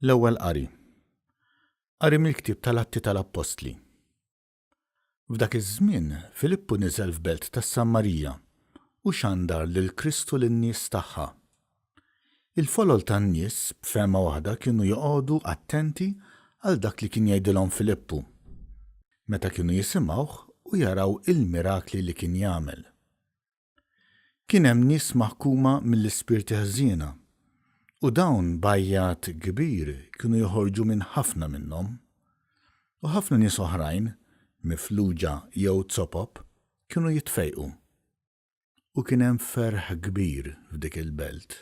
L-Ewwel Qari. Qari mill-Ktieb tal-Atti tal-Appostli. F'dak iż-żmien Filippu niżel f'belt tas-Sammarija u xandar lil Kristu lin-nies tagħha. Il-folol tan-nies b'fehma waħda kienu joqogħdu attenti għal dak li kien jgħidilhom Filippu, meta kienu jisimgħuh u jaraw il-mirakli li kien jagħmel. Kien hemm nies maħkuma mill-ispirti ħżiena, u dawn b'għajjat kbir kienu joħorġu minn ħafna minnhom. U ħafna nies oħrajn, mifluġa jew zopop, kienu jitfejqu. U kien hemm ferħ kbir f'dik il-belt.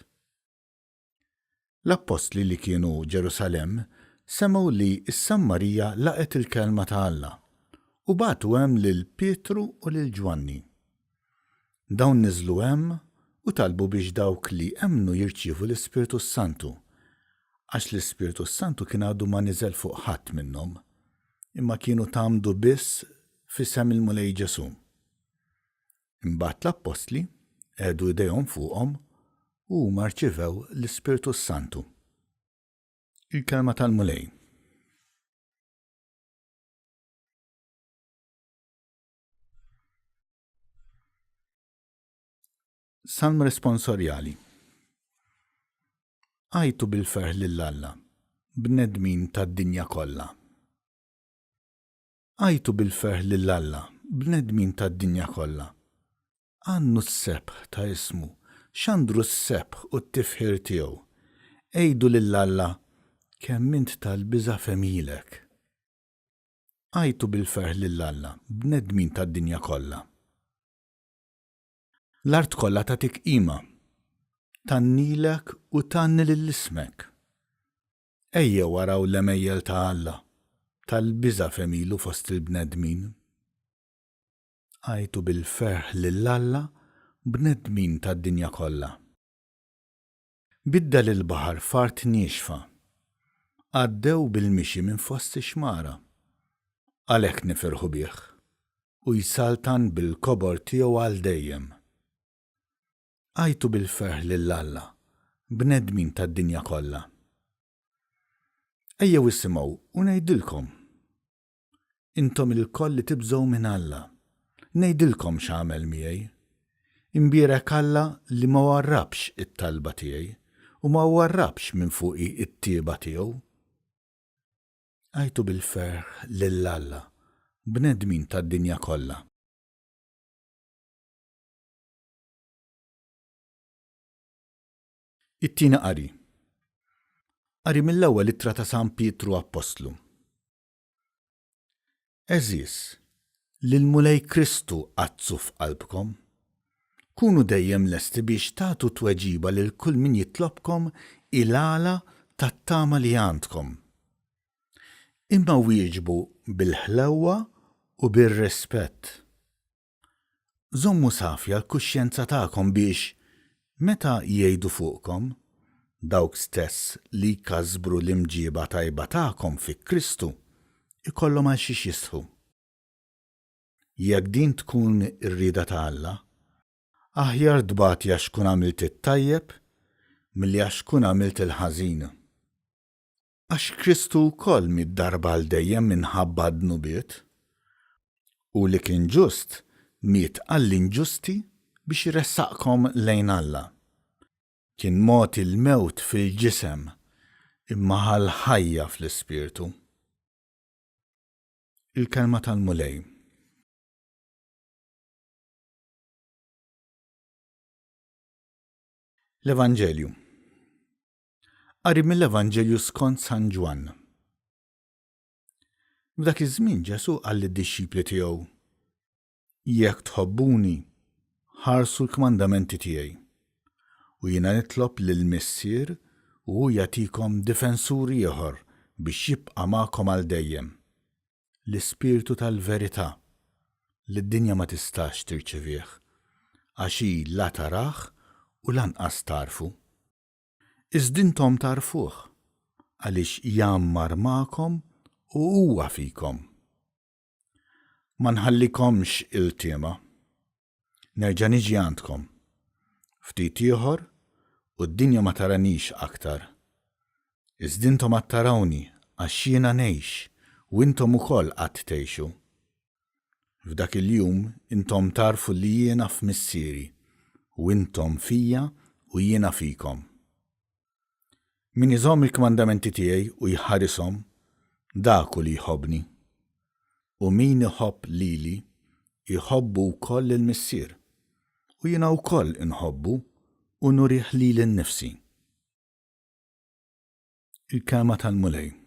L-appostli li kienu Ġerusalemm semgħu li s-Sammarija laqgħet il-kelma ta' Alla, u bagħtu hemm lil Pietru u lil Ġwanni. Dawn niżlu hemm u talbu biex dawk li emmnu jirċievu l-Ispirtu s-Santu, għax l-Ispirtu s-Santu kien għadu ma niżel fuq ħadd minnhom, imma kienu tgħammdu biss f'isem il-Mulej Ġesù. Imbagħad l-appostli qegħdu idejhom fuqhom u huma rċivew l-Ispirtu s-Santu. Il-Kelma tal-Mulej. Salm responsorjali. Għajtu bil-ferħ lil Alla, bnedmin tad-dinja kollha. Għajtu bil-ferħ lil Alla, bnedmin tad-dinja kollha. Għannu s-sebħ ta' ismu, xandru s-sebħ u t-tifħir tiegħu. Għidu lil Alla, Kemm int tal-biża' f'għemilek! Għajtu bil-ferħ lil Alla, bnedmin tad-dinja kollha. L-art kollha tagħtik qima, tgħannilek u tgħanni lil ismek. Ejjew araw l-għemejjel ta' Alla, tal-biża' f'għemilu fost il-bnedmin. Għajtu bil-ferħ lil Alla, bnedmin tad-dinja kollha. Biddel il-baħar f'art niexfa. Għaddew bil-mixi minn fost ix-xmara. Għalhekk nifirħu bih, u jsaltan bil-kobor tiegħu għal dejjem. Għajtu bil-ferħ lil Alla, bnedmin tad-dinja kollha. Ejjew isimgħu u ngħidilkom. Intom ilkoll li tibżgħu minn Alla, ngħidilkom x'għamel miegħi. Imbierek Alla li ma warrabx it-talba tiegħi u ma warrabx minn fuqi t-tjieba tiegħu. Għajtu bil-ferħ lil Alla, bnedmin tad-dinja kollha. It-tieni qari. Qari mill-ewwel ittra ta' San Pietru Appostlu. Għeżież, lill-Mulej Kristu qaddsu f'qalbkom. Kunu dejjem lesti biex tagħtu tweġiba lil kull min jitlobkom il-għala tat-tama li għandkom. Imma wieġbu bil-ħlewwa u bir-rispett. Żommu safja l-kuxjenza tagħkom biex, meta jgħidu fuqkom, dawk stess li jkasbru l-imġieba tajba tagħkom fi Kristu jkollhom għal xiex jistħu. Jekk din tkun ir-rieda ta' Alla, aħjar tbati għax tkun għamilt it-tajjeb milli għax tkun għamilt il-ħażin. Għax Kristu wkoll miet darba għal dejjem minħabba d-dnubiet, hu li kien ġust miet għall-inġusti biex iressaqkom lejn Alla. Kien mogħti l-mewt fil-ġisem, imma ħa l-ħajja fl-ispirtu. Il-Kelma tal-Mulej. L-Evanġelju. Qari mill-Evanġelju skont San Ġwann. F'dak iż-żmien Ġesù qal lid-dixxipli tiegħu, Jekk tħobbuni, ħarsu l-kmandamenti tiegħi. U jiena nitlob lill-Missier u hu jagħtikom difensur ieħor biex jibqa' magħkom għal dejjem, l-Ispirtu tal-verità, li d-dinja ma tistax tirċevih, għax hi la tarah u lanqas tagħrfu. Iżda intom tagħrfuh, għaliex jgħammar magħkom u huwa fikom. Ma nħallikomx iltiema. Nerġa' niġi għandkom. Ftit ieħor u d-dinja ma taranix aktar. Iżda intom għad tarawni, għax jiena ngħix, u intom ukoll għad tgħixu. F'dak il-jum intom tagħrfu li jiena f'Missieri, u intom fija u jiena fikom. Min iżomm il-kmandamenti tiegħi u jħarishom, dak hu li jħobbni. U min iħobb lili, jħobbu wkoll il-Missier, u jiena wkoll inħobbu u nurih lili nnifsi. Il-Kelma tal-Mulej.